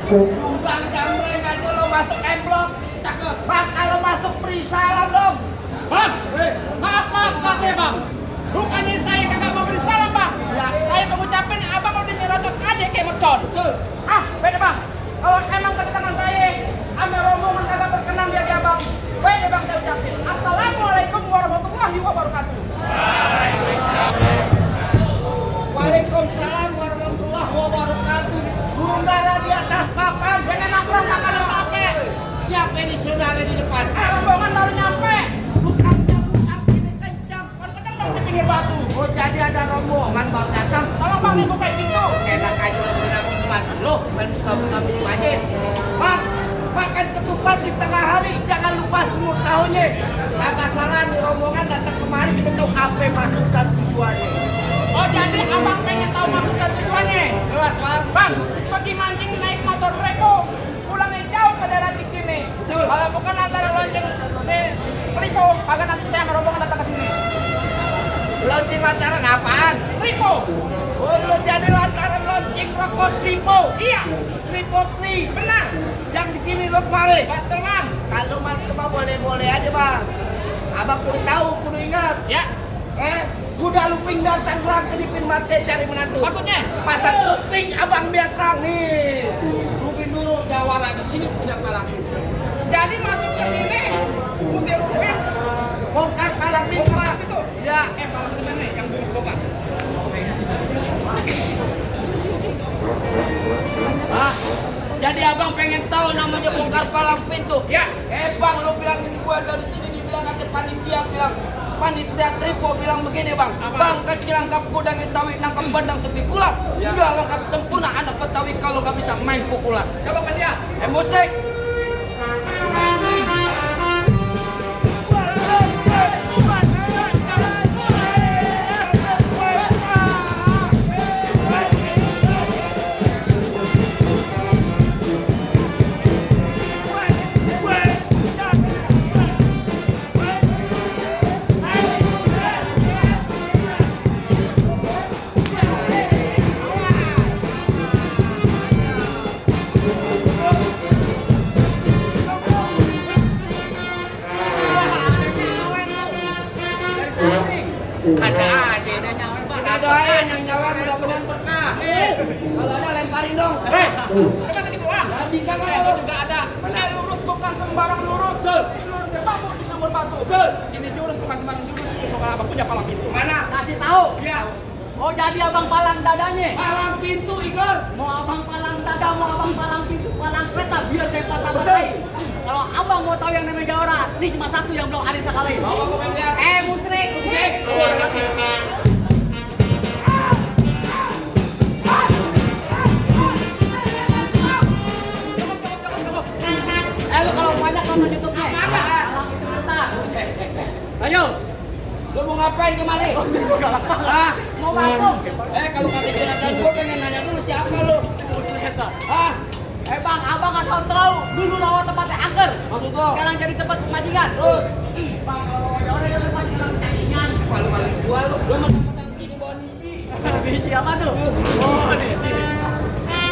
Bang Jamreng aja lo masuk emblok. Cakep. Bang kalau masuk beri salam dong. Bang, maaf ya bang. Bukannya saya kagak mau beri salam bang. Ya, saya mengucapkan abang udah nyerocos aja kayak mercon. Ah, beda bang. Kalau emang kedatangan saya, sama rombongan kagak berkenan di hati abang. Beda bang saya ucapin. Assalamualaikum warahmatullahi wabarakatuh. Waalaikumsalam warahmatullahi wabarakatuh. Burung dara di atas papan, jangan nongkrong kakak ada pakai. Siapa ini saudara di depan? Rombongan baru nyampe. Bukan jam ini kencang, kadang dong di pinggir batu. Oh jadi ada rombongan baru datang. Tolong bang dibuka pintu. Enak aja lo bilang pintuan. Lo main buka pintu aja. Bang, makan ketupat di tengah hari, jangan lupa semur tahunnya. Kagak salah nih rombongan datang kemari kita tahu apa maksud dan tujuannya. Oh jadi abang pengen tahu maksud dan tujuannya? Jelas bang. Bang, pergi mancing naik motor Revo, pulangnya jauh ke daerah Cikini. Kalau bukan antara lonceng Tripo, kagak nanti saya sama rombongan datang ke sini. Lonceng lantaran apaan? Tripo. Oh lo jadi lantaran lonceng rokok Tripo. Iya. Tripo Tri. Benar. Yang di sini lo kemarin. Betul bang. Kalau mantep mah boleh-boleh aja bang. Abang kudu tahu, kudu ingat. Ya. Kuda luping dan tanggerang kedipin mate cari menantu. Maksudnya? Pasang kuping abang biar terang nih. Lupin dulu jawara di sini punya palang. Jadi masuk ke sini mesti lupin bongkar palang itu. Ya. Palang di mana yang bungkus bongkar? Jadi abang pengen tahu namanya bongkar palang pintu. Ya. Bang lo bilangin gua dari sini dibilang aja panitia Tripo bilang begini bang. Apa? Bang kecil angkap kudang sawit nangkap bandang sepi kulak. Ya. Enggak lengkap sempurna anak Betawi kalau nggak bisa main pukulan. Coba panitia. Musik. Ada aja ini nyawar bang. Kita doain yang nyawar mudah-mudahan berkah. Kalau ada lemparin dong. Coba sedikit doang. Gak bisa kan? Itu juga ada. Lurus bukan sembarang lurus. Lurus bambu di sumber batu. Ini jurus bukan sembarang jurus. Itu kalau abang punya palang pintu. Mana? Kasih tahu. Iya. Oh jadi abang palang dadanya? Palang pintu Igor. Mau abang palang dada, mau abang palang pintu, palang kereta biar saya patah-patahin. Kalau abang mau tahu yang namanya jawara, ini cuma satu yang belum ada sekali. Bawa komentar. Musrik. Lu kalau banyak nonton YouTube-nya. Palang itu bentar. Ayo. Lu mau ngapain kemari? Mau masuk. Kalau kata Jonathan gue pengen nanya dulu siapa lu? Bang, abang nggak tahu dulu nama tempatnya angker. Maksud lo? Sekarang jadi tempat pemajikan. Terus? Bang, kalau orang yang tempat sekarang cacingan. Malu-malu gua lu. Gua mau tempat yang cini bawa niji. Niji apa tuh? Oh, niji.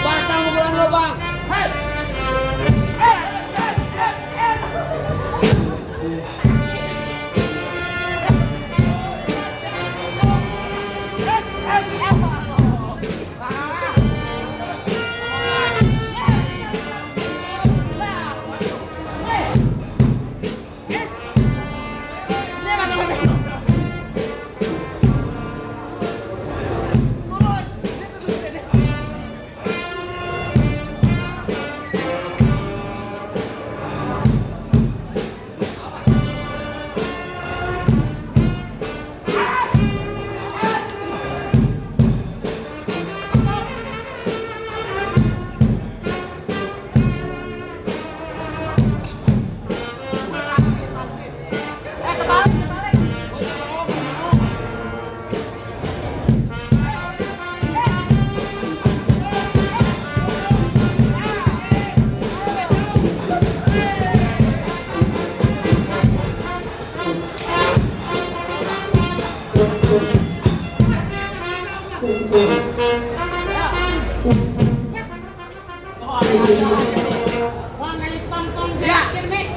Pasang bulan lo bang. Hei. Wah, ngali tonton akhir nih.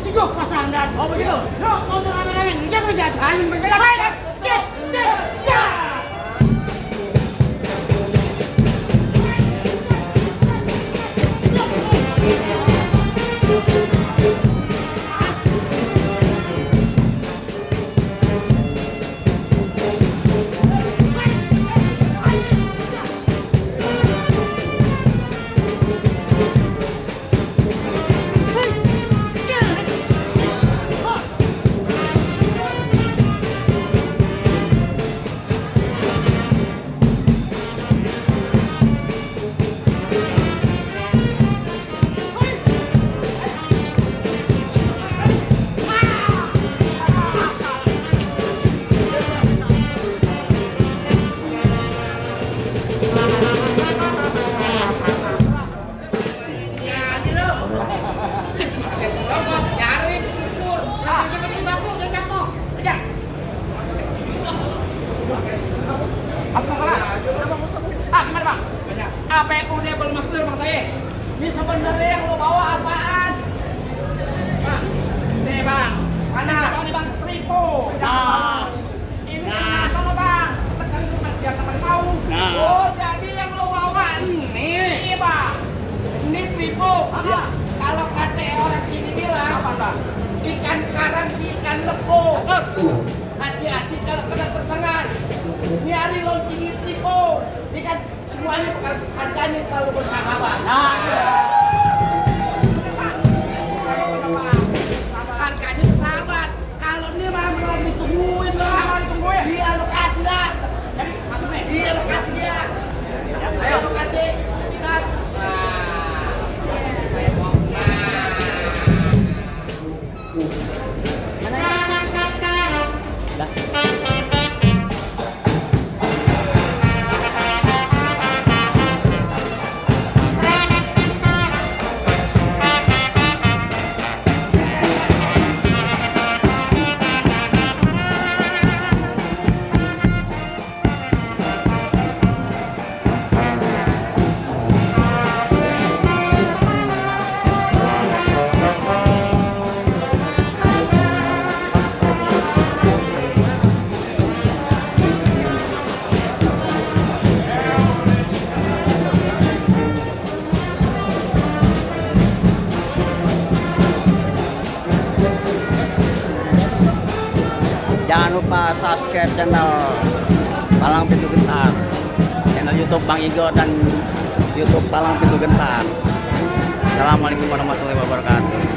Tiga pasangan. Oh begitu? Yuk, tonton rame-rame. Jangan jagain bergerak. Cek, cek, cek. Apa yang udah belum masuk dulu bang saya? Ini sebenarnya yang lo bawa apaan? Bang, nih bang. Mana? Siapa nih bang? Tripo. Ini sama bang. Sekali cuma biar teman tahu. Oh jadi yang lo bawa ini? Iya bang. Ini tripo. Kalau kata orang sini bilang apa bang? Ikan karang si ikan lebo. Hati-hati kalau kena tersengat. Nyari loncengin tripo. Ini kan semuanya harganya selalu bersahabat. Harganya bersahabat. Kalau ini mah mau ditungguin lah. Iya lokasi lah. Iya lokasi dia. Ayo lokasi kita. Jangan lupa subscribe channel Palang Pintu Gentar, channel YouTube Bang Igo dan YouTube Palang Pintu Gentar. Assalamualaikum warahmatullahi wabarakatuh.